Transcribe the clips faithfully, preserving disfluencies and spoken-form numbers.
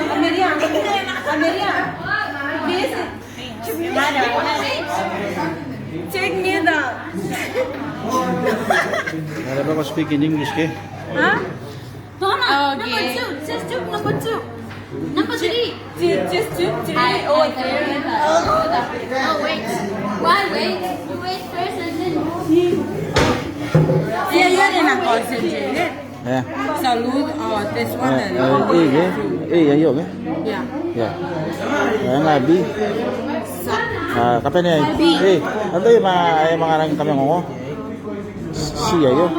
Amelia, Amelia, please. Check me out. Ada bako speak in English ke? Ha? Donna, okay. Number two. Just tube number two. Number three. Just, just tube three. Oh, okay. Oh, wait. Why wait? You wait first and then. Yeah, yeah, yeah, yeah. Eh. Salute, oh, this one. Eh, eh, eh, eh, eh, eh, eh. Yeah. Yeah. Eh, nga B. Sa- Ah, kabanea. B. Eh, antai ma, eh, manga rang kami ngongo. C aio.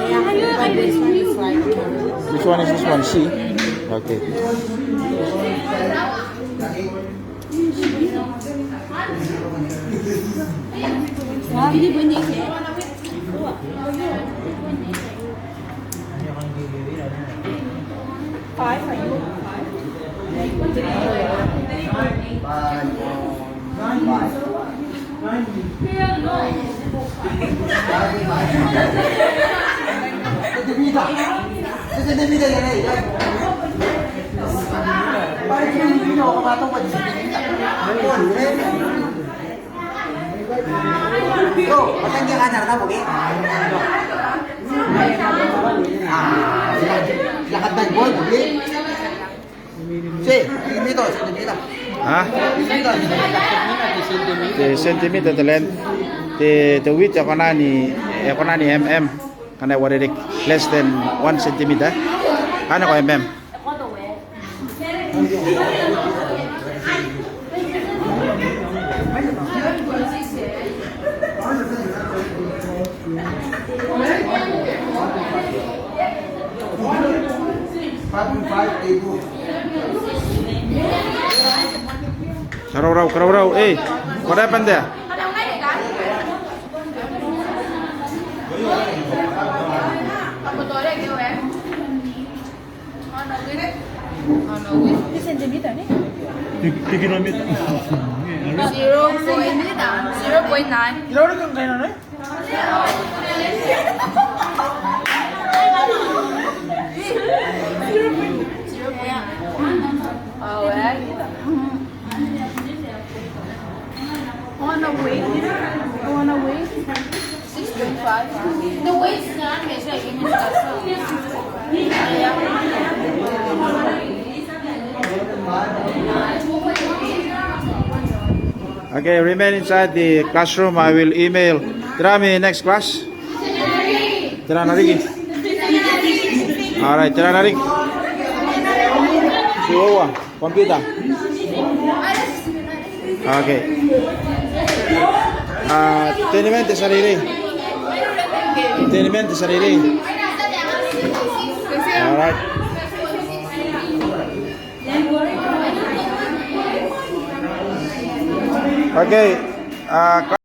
Yeah, but this one is like, uh, which one is this one? C? Okay. Five, are you five? Five. Ha? Te centimeter te length. Te, te width e kona ni, e kona ni mm. Ngkana e uarereke less than one centimeter, anne ko mm. Karaurau, karaurau, eh, what happened there? Centimeter, ne? Ti-, tikinomita. Zero point, zero point nine. Zero point nine. Zero point nine. Oh, right. On a weight, on a weight, six point five. The weight is not measured in the classroom. Okay, remain inside the classroom. I will email. Tera ami next class? Tera na riki? All right, tera na riki? Siua. Computer. Okay. Ah, teniman te tia reirei. Teniman te tia reirei. All right. Okay. Ah,